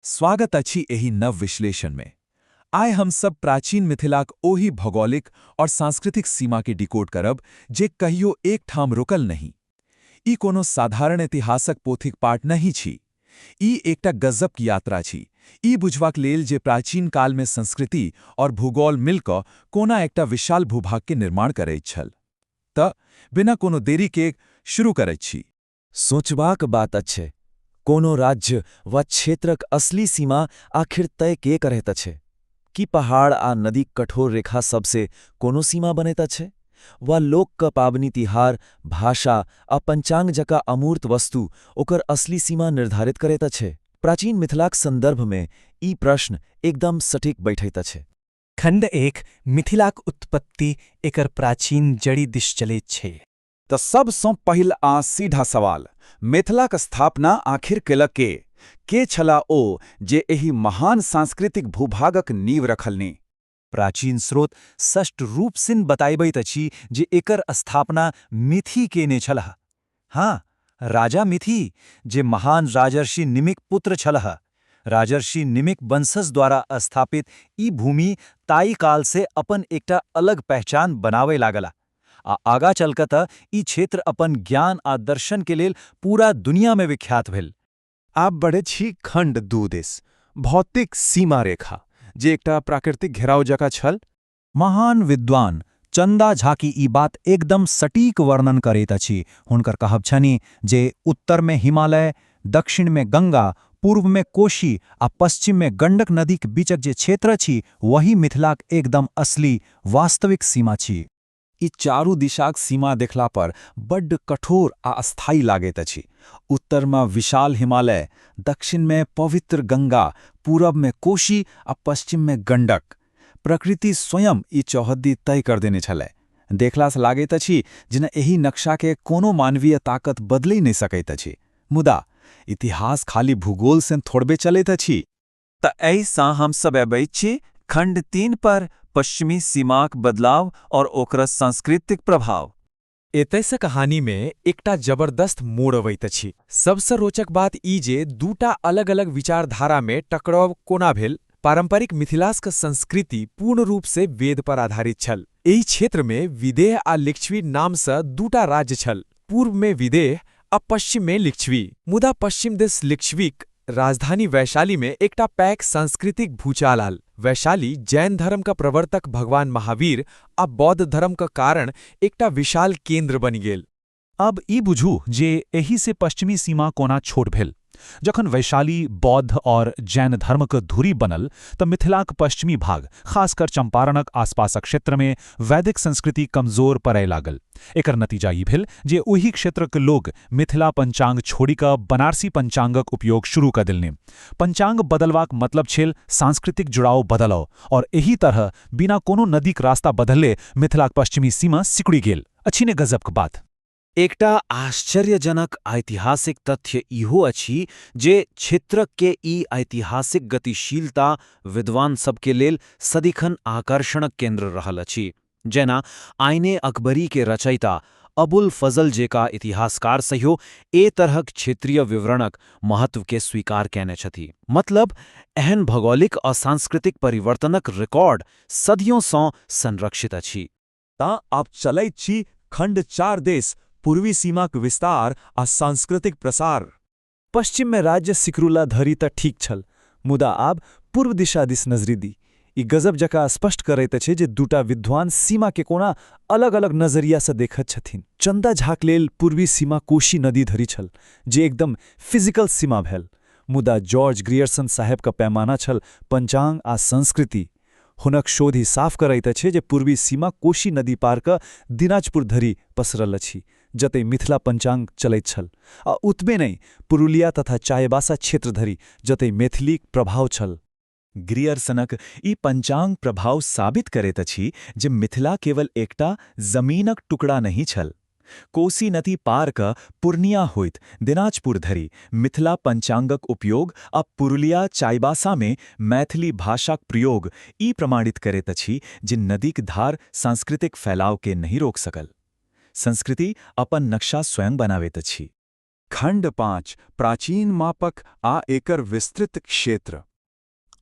स्वागत अछि एहि नव विश्लेषणमे। आइ हम सब प्राचीन मिथिलाक ओहि भौगोलिक और सांस्कृतिक सीमा के डिकोड करब जे कहियो एक ठाम रुकल नहि। ई कोनो साधारण इतिहासक पोथीक पाठ नहि छी। ई एकटा गजबक यात्रा छी, ई बुझबाक लेल जे प्राचीन कालमे संस्कृति और भूगोल मिलकऽ कोना एकटा विशाल भूभाग के निर्माण करैत छल। तऽ बिना कोनो देरी के शुरू करैत छी। सोचबाक बात अछि, कोनो राज्य वा क्षेत्रक असली सीमा आखिर तय के करैत अछि? की पहाड़ आ नदीक कठोर रेखा सबसे कोनो सीमा बनैत अछि? वा लोकक पाबनि तिहार, भाषा आ पंचांग जकाँ अमूर्त वस्तु ओकर असली सीमा निर्धारित करैत अछि? प्राचीन मिथिलाक संदर्भमे ई प्रश्न एकदम सटीक बैठैत अछि। खण्ड 1, मिथिलाक उत्पत्ति, एकर प्राचीन जड़ि दिश चलैत छै। तऽ सबसँ पहिल आ सीधा सवाल, मिथिलाक स्थापना आखिर केलक के? के छला ओ जे एहि महान सांस्कृतिक भूभागक नींव रखलनि? प्राचीन स्रोत स्पष्ट रूप सिन बताबैत अछि जे एकर स्थापना मिथि केने छलह। हाँ, राजा मिथि, जे महान राजर्षि निमिक पुत्र छलह। राजर्षि निमिक वंशज द्वारा स्थापित ई भूमि ताई काल से अपन एकटा अलग पहचान बनावे लागला आ आगा चलकर त ई क्षेत्र अपन ज्ञान आ दर्शन के लेल पूरा दुनिया में विख्यात भेल। आब बढ़ै छी खण्ड 2 दिस, भौतिक सीमा रेखा, जे एकटा प्राकृतिक घेराव जकाँ छल। महान विद्वान चंदा झा की ई बात एकदम सटीक वर्णन करैत अछि। हुनकर कहब छनि जे उत्तर में हिमालय, दक्षिण में गंगा, पूर्व में कोशी आ पश्चिम में गंडक नदीक बीचक जे क्षेत्र अछि, वही मिथिलाक एकदम असली वास्तविक सीमा छी। ई चारू दिशाक सीमा देखला पर बड्ड कठोर आ अस्थायी लागैत अछि। उत्तरमे विशाल हिमालय, दक्षिणमे पवित्र गंगा, पूरबमे कोशी आ पश्चिममे गंडक। प्रकृति स्वयं ई चौहद्दी तय कर देने छलै। देखलासँ लागैत अछि जेना एहि नक्शाके कोनो मानवीय ताकत बदलि नहि सकैत अछि। मुदा इतिहास खाली भूगोल से थोड़बे चलैत अछि। तऽ एहिसँ हमसब अबैत छी खण्ड 3 पर, पश्चिमी सीमाक बदलाव और ओकर सांस्कृतिक प्रभाव। एतयसँ कहानीमे एकटा जबरदस्त मोड़ अबैत अछि। सबसँ रोचक बात ई जे दूटा अलग-अलग विचारधारामे टकराव कोना भेल। पारंपरिक मिथिलाक संस्कृति पूर्ण रूपसँ वेद पर आधारित छल। एहि क्षेत्रमे विदेह आ लिच्छवी नामसँ दूटा राज्य छल। पूर्वमे विदेह आ पश्चिममे लिच्छवी। मुदा पश्चिम दिस लिच्छवीक राजधानी वैशालीमे एकटा पैघ सांस्कृतिक भूचाल आयल। वैशाली जैन धर्म का प्रवर्तक भगवान महावीर आ बौद्ध धर्म का कारण एकटा विशाल केंद्र बनि गेल। अब ई बुझू जे एहि से पश्चिमी सीमा कोना छोट भेल। जखन वैशाली बौद्ध और जैन धर्मक धुरी बनल तऽ मिथिलाक पश्चिमी भाग, खासकर चंपारणक आसपासक क्षेत्रमे वैदिक संस्कृति कमजोर पड़य लागल। एकर नतीजा ई भेल जे ओहि क्षेत्रक लोग मिथिला पंचांग छोड़ि कऽ बनारसी पंचांगक उपयोग शुरू कऽ देलनि। पंचांग बदलबाक मतलब छल सांस्कृतिक जुड़ाव बदलव, और एहि तरह बिना कोनो नदीक रास्ता बदलले मिथिलाक पश्चिमी सीमा सिकुड़ि गेल। अछि ने गजबक बात? एकटा आश्चर्यजनक ऐतिहासिक तथ्य इहो अछि जे क्षेत्रक के ई ऐतिहासिक गतिशीलता विद्वान सबके लेल सदिखन आकर्षणक केंद्र रहल अछि। जेना आइने अकबरी के रचयिता अबुल फजल जेका इतिहासकार सेहो ए तरहक क्षेत्रीय विवरणक महत्व के स्वीकार कयने छथि। मतलब एहन भौगोलिक आ सांस्कृतिक परिवर्तनक रिकॉर्ड सदियों सँ संरक्षित अछि। ता आब चलैत छी खण्ड 4 दिस, पूर्वी सीमाक विस्तार आ सांस्कृतिक प्रसार। पश्चिममे राज्य सिकरुला धरि तऽ ठीक छल, मुदा आब पूर्व दिशा दिस नजरि दी। ई गजब जकाँ स्पष्ट करैत अछि जे दूटा विद्वान सीमा के कोना अलग-अलग नजरियासँ देखैत छथिन। चंदा झाक लेल पूर्वी सीमा कोशी नदी धरि छल, जे एकदम फिजिकल सीमा भेल। मुदा जॉर्ज ग्रियर्सन साहेबक पैमाना छल पंचांग आ संस्कृति। हुनक शोध ई साफ करैत अछि जे पूर्वी सीमा कोशी नदी पार कऽ दिनाजपुर धरि पसरल अछि, जतय मिथिला पंचांग चलैत छल। आ ओतबे नहि, पुरुलिया तथा चायबासा क्षेत्र धरि, जतय मैथिलीक प्रभाव छल। ग्रियर्सनक ई पंचांग प्रभाव साबित करैत अछि जे मिथिला केवल एकटा जमीनक टुकड़ा नहि छल। कोसी नदी पार कऽ पूर्णिया होइत दिनाजपुर धरि मिथिला पंचांगक उपयोग आ पुरुलिया चाईबासामे मैथिली भाषाक प्रयोग ई प्रमाणित करैत अछि जे नदीक धार सांस्कृतिक फैलाव के नहि रोक सकल। संस्कृति अपन नक्शा स्वयं बनाबैत अछि। खंड 5, प्राचीन मापक आ एकर विस्तृत क्षेत्र।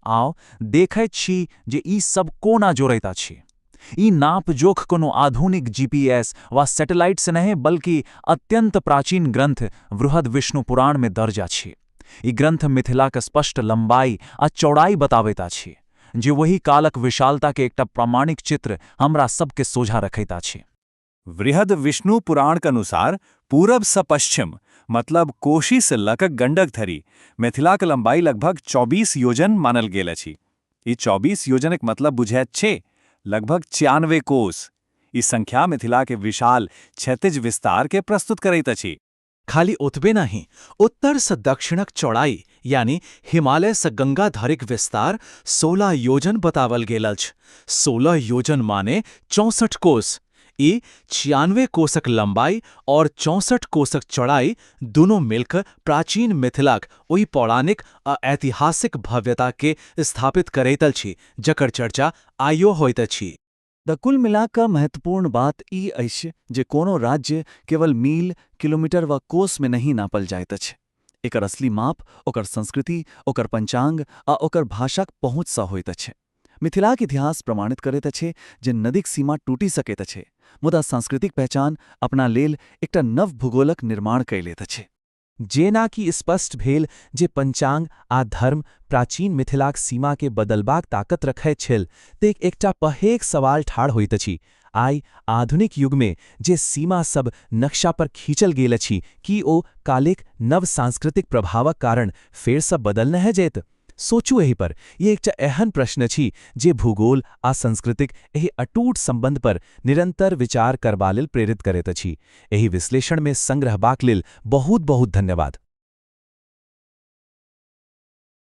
आउ देखैत छी जे ई सब कोना जोड़ैत अछि। ई नाप-जोख कोनो आधुनिक जीपीएस वा सैटेलाइट से नहि, बल्कि अत्यंत प्राचीन ग्रंथ वृहद विष्णु पुराण मे दर्ज अछि। ई ग्रंथ मिथिलाक स्पष्ट लंबाई आ चौड़ाई बताबैत अछि, जे ओहि कालक विशालता के एकटा प्रामाणिक चित्र हमरा सबके सोझा रखैत अछि। वृहद विष्णु पुराणक अनुसार पूरब सँ पश्चिम, मतलब कोशी से लकक गंडक धरि मिथिलाक लंबाई लगभग 24 योजन मानल गेल अछि। ई 24 योजनक मतलब बुझैत छै लगभग 96 कोस। ई संख्या मिथिला के विशाल क्षैतिज विस्तार के प्रस्तुत करैत अछि। खाली ओतबे नहि, उत्तर सँ दक्षिणक चौड़ाई यानी हिमालय सँ गंगा धरिक विस्तार 16 योजन बतावल गेल अछि। 16 योजन माने 64 कोस। ई 96 कोसक लंबाई और 64 कोसक चौड़ाई दुनू मिलकर प्राचीन मिथिलाक ओहि पौराणिक आ ऐतिहासिक भव्यता के स्थापित करैत अछि, जकर चर्चा आइयो होइत अछि। त कुल मिला कऽ महत्वपूर्ण बात ई अछि जे कोनो राज्य केवल मील, किलोमीटर वा कोसमे नहि नापल जाइत अछि। एकर असली माप ओकर संस्कृति, ओकर पंचांग आ ओकर भाषाक पहुँचसँ होइत अछि। मिथिलाक इतिहास प्रमाणित करैत अछि जे नदीक सीमा टूटि सकैत अछि, मुदा सांस्कृतिक पहचान अपना लेल एकटा नव भूगोलक निर्माण कय लैत अछि। जेना कि स्पष्ट भेल जे पंचांग आ धर्म प्राचीन मिथिलाक सीमा के बदलबाक ताकत रखैत छल, ते एकटा पहेक सवाल ठाढ़ होइत अछि। आइ आधुनिक युगमे जे सीमा सब नक्शा पर खींचल गेल अछि, की ओ कालिक नव सांस्कृतिक प्रभावक कारण फेरसँ बदल नहि जायत? सोचू एहि पर। ई एकटा एहन प्रश्न अछि जे भूगोल आ संस्कृतिक एहि अटूट संबंध पर निरंतर विचार करबा लेल प्रेरित करैत अछि। एहि विश्लेषणमे संग रहबाक लेल बहुत बहुत धन्यवाद।